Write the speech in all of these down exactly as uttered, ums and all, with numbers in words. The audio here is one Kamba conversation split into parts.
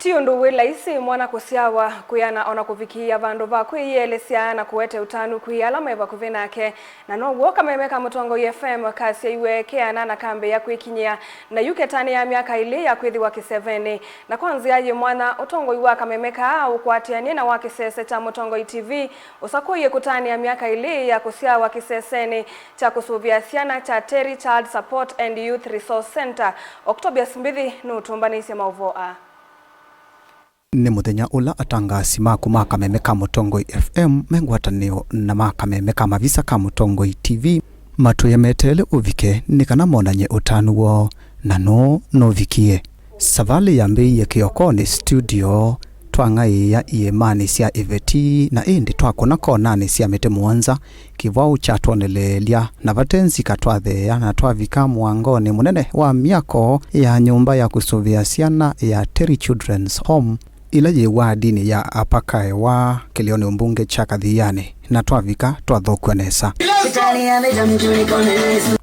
Ti ũndũ wĩ laisi mwana kũsyawa, kwĩana, o na kũvikĩĩa vandũ va kwĩyĩelesya na kũete ũtanu kwĩ ala me vakuvĩ nake. Na now'o kameme ka Mũtongoi F M kasyaiwe keana na kambĩĩa kwĩkinyĩa, na yu ketanĩa myaka ĩlĩ ya kwĩthĩwa kĩsevenĩ. Na kwa nzĩa yĩ mwanya, ũtongoi wa kameme kaa ũkwatĩanĩe na wa kĩsese kya Mũtongoi T V ũsakũie kũtanĩa myaka ĩlĩ ya kũsyawa kĩsesenĩ kya kũsũvĩa syana kya Terry Child Support and Youth Resource Centre. Octobius Mbithi nũtũmbanĩisye maũvoo aa. Nĩ mũthenya ũla atangaasi maku ma kameme ka Mũtongoi F M me ngwatanĩo na ma kameme ka mavisa ka Mũtongoi T V matwĩe meteele ũvike nĩ kana monany'e ũtanu woo, na nũũ nũvikie. Savalĩ yambĩĩie kĩokonĩ studio, twang'aĩĩa iĩmanĩ sya ĩveti, na ĩndĩ twakũna konanĩ sya mĩtĩ mũonza, kĩvwaũ kyatwoneleelya, na vate nzika twatheea na twavika mũangonĩ mũnene wa myako ya nyũmba ya kũsũvĩa syana ya Terry Children's Home, ĩla yĩ wadinĩ ya Apakaewa, kĩlĩonĩ mbunge kya Kathianĩ, na twavika twathokwa nesa.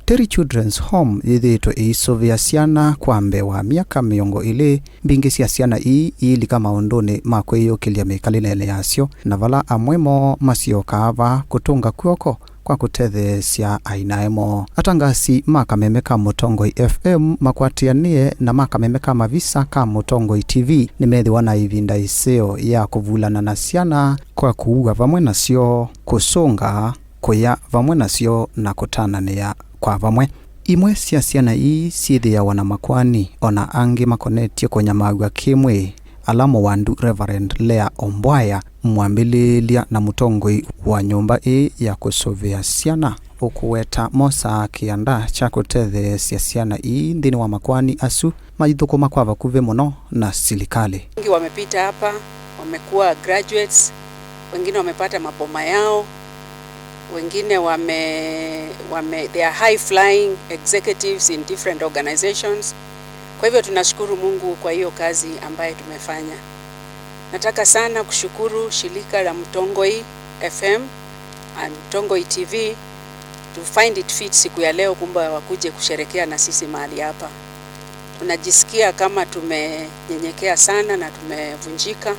Terry Children's Home yĩthĩĩtwe ĩisũvĩa syana kwa mbee wa myaka mĩongo ĩlĩ. Mbingĩ sya syana ii iilika maũndũnĩ ma kwĩyũkĩlya mĩkalĩlenĩ yasyo, na vala amwe moo masyokaa vaa kũtũnga kw'oko kwa kũtetheesya ainae moo. Atangaasi ma kameme ka Mũtongoi F M makwatĩanĩe na ma kameme ka mavisa ka Mũtongoi T V nĩmethĩwa na ĩvinda ĩseo ya kũvulana na syana kwa kũua vamwe nasyo, kũsũnga, kũya vamwe nasyo, na kũtananĩa kwa vamwe. Imwe sya syana ii syĩthĩawa na makoani, o na angĩ makonetye kũnyamaaw'a kĩ-mwĩĩ, ala mũwandu Reverend Leah Ombwaya, mwambĩlĩĩlya na mũtongoi wa nyũmba ĩĩ ya kũsũvĩa syana, ũkũweta mosaa kĩanda kya kũtetheesya syana ii nthĩnĩ wa makoani asu maithũkũma kwa vakuvĩ mũno na silikalĩ. Wengi wamepita hapa, wamekuwa graduates, wengine wamepata maboma yao, wengine wame, wame, they are high flying executives in different organizations. Kwa hivyo tunashukuru Mungu kwa hiyo kazi ambayo tumefanya. Nataka sana kushukuru shirika la Mtongoi F M and Mtongoi T V to find it fit siku ya leo kumbe wakuje kusherekea na sisi mahali hapa. Tunajisikia kama tumenyenyekea sana na tumevunjika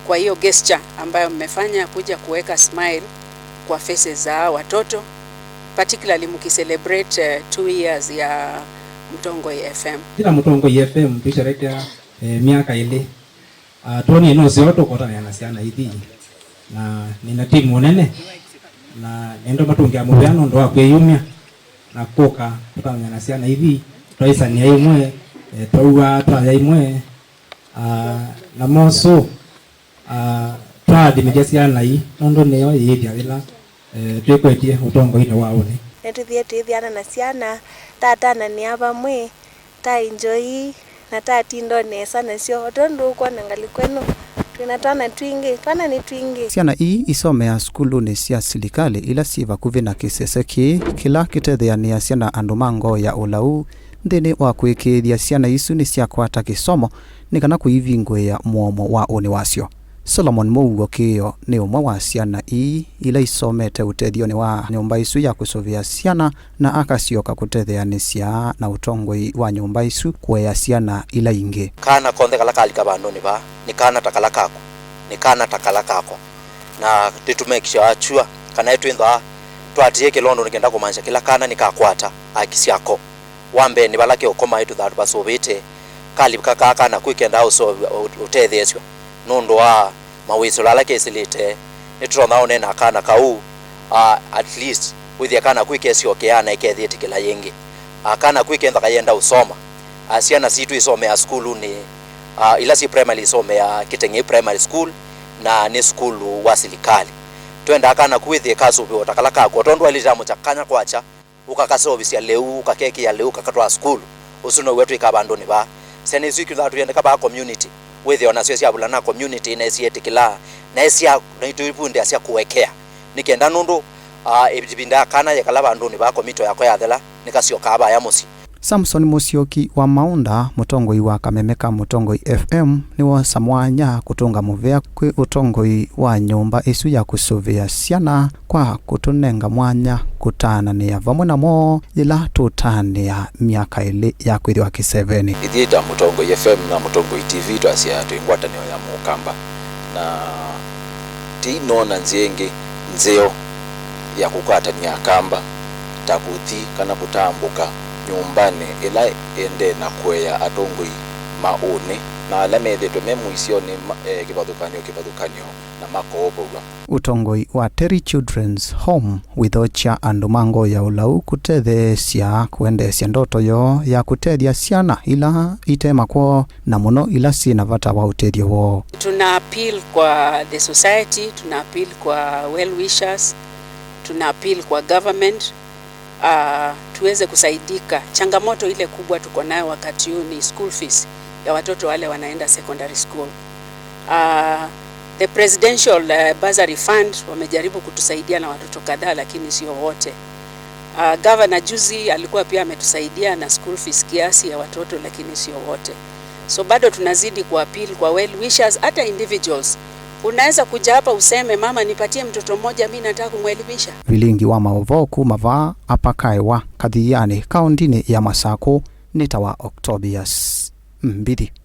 kwa hiyo gesture ambayo mmefanya kuja kuweka smile kwa faces za hawa watoto, particularly mkicelebrate, eh, two years ya Mtongoi F M. Kila Mtongoi F M tusherekea, eh, miaka ĩlĩ. Ah, twonie nũseo tũkũtanĩa na syana ithi, na nĩna timu nene, na nĩenda matũngĩa mũvea nũndũ wa kwĩyumya na kũka kũtanĩa na syana ithi, twaĩsanĩa imwe, eh, twauaa twaya imwe, ah, na mosũ, ah, twaathimĩthya syana ii nũndũ nĩyo yĩĩthya yĩla, eh, twĩkwetye ũtongoinĩ wa ũnĩ. Nĩtũthie tũithiana na syana, tatananĩa vamwe, ta enjoy na tatinda nesa nasyo, o tondũ ũkwona ngalĩko ĩno twĩna twana twingĩ, twana nĩ twingĩ. Syana ii isomeaa sukulunĩ sya silikalĩ ila syĩ vakuvĩ na kĩsese kĩĩ kĩla kĩtetheanĩasya na andũ ma ngoo ya ũlau nthĩnĩ wa kũĩkĩĩthya syana isu nĩsyakwata kĩsomo nĩ kana kũivingũĩa mũomo wa ũnĩ wasyo. Solomon Mũuo Kĩĩo nĩ ũmwe wa syana ii ila isomete ũtethionĩ wa nyũmba ĩsu ya kũsũvĩa syana na akasyoka kũtetheanĩsya na ũtongoi wa nyũmba ĩsu kũea syana ila ingĩ. Kaana konthe kala kalika vandũnĩ vaa nĩ kaana ta kala kaku, nĩ kaana ta kala kakwa, na nĩtũmekisha akyua kana nĩtwĩthwa twatie kĩlondo nĩ kenda kũmanyĩsya kĩla kaana nĩkakwata aki syako. Wa mbee nĩ vala keũkoma ĩtũthaa tũvasũvĩte. Kalivika kaa kana kwĩ kendaa ũsũvĩwa, ũ-, ũtetheesw'a nũndũ wa mawĩsĩlo ala kesĩlĩte. Nĩtũtonya ũneena kana kau, ah, at least wĩthĩe kana kwĩ kesyokeaa na ĩkethĩtĩkĩla yĩngĩ. Ah, kana kwĩ kenthaka yenda ũsoma. Ah, syana sitũ isomeaa sukulunĩ, ah, ila syĩ primary isomeaa Kĩteng'ei Primary School, na nĩ sukulu wa silikalĩ. Twendaa kana ku wĩthĩe kasũvĩwa ta kala kaku, o tondũ wailĩte amũkya kanya kwakya, ũkakaseũvisya lĩu, ũkakekĩa lĩu, ũkakatwaa sukulu. Ũsu now'o twĩkaa vandũnĩ vaa. Syana isu ikwĩthĩwa tũyendeka vaa community, wĩthĩe o nasyo syavulana community na ĩsyĩtĩkĩlaa, na ĩsya, na itũivundĩasya kũekea. Nĩ kenda nũndũ, ah, ĩvinda ya kana yekala vandũnĩ vaa komito yakwa yathela, nĩkasyokaa vaya mũsyĩ. Samson Musyoki wa Maunda, mũtongoi wa kameme ka Mũtongoi F M, nĩwosa mwanya kũtũnga mũvea kwĩ ũtongoi wa nyũmba ĩsu ya kũsũvĩa syana kwa kũtũnenga mwanya kũtaananĩa vamwe namo yĩla tũtaanĩa myaka ĩlĩ ya kwĩthĩwa kĩseveni. Ithyĩ ta Mũtongoi F M na Mũtongoi T V twasya twĩ ngwatanĩo ya Mũkamba, na tĩinoona nzĩa ĩngĩ nzeo ya kũkwatany'a Akamba ta kũthi kana kũtambũka nyũmbanĩ ĩla ĩendee na kũea atongoi ma ũnĩ na ala methĩĩtwe me mũisyonĩ ma, eh, kĩvathũkany'o kĩvathũkany'o na makoovow'a. Ũtongoi wa Terry Children's Home wĩthokya andũ ma ngoo ya ũlau kũtetheesya kũendeesya ndoto yoo ya kũtethya syana ila ite makwoo, na mũno ila syĩ na vata wa ũtethyo woo. Tuna appeal kwa the society, tuna appeal kwa well wishers, tuna appeal kwa government, ah, tuweze kusaidika. Changamoto ile kubwa tuko nayo wakati huu ni school fees ya watoto wale wanaenda secondary school. Ah, the presidential, eh, bursary fund wamejaribu kutusaidia na watoto kadhaa, lakini sio wote. Ah, governor juzi alikuwa pia ametusaidia na school fees kiasi ya watoto, lakini sio wote. So bado tunazidi kuappeal kwa well wishers, hata individuals. Unaweza kuja hapa useme, "Mama, nipatie mtoto mmoja, mi nataka kumwelimisha." Vilingi wa maũvoo kuma vaa apakaewa Kathiani, kaũndinĩ ya Masakũ, nĩ ta wa Octobius Mbithi.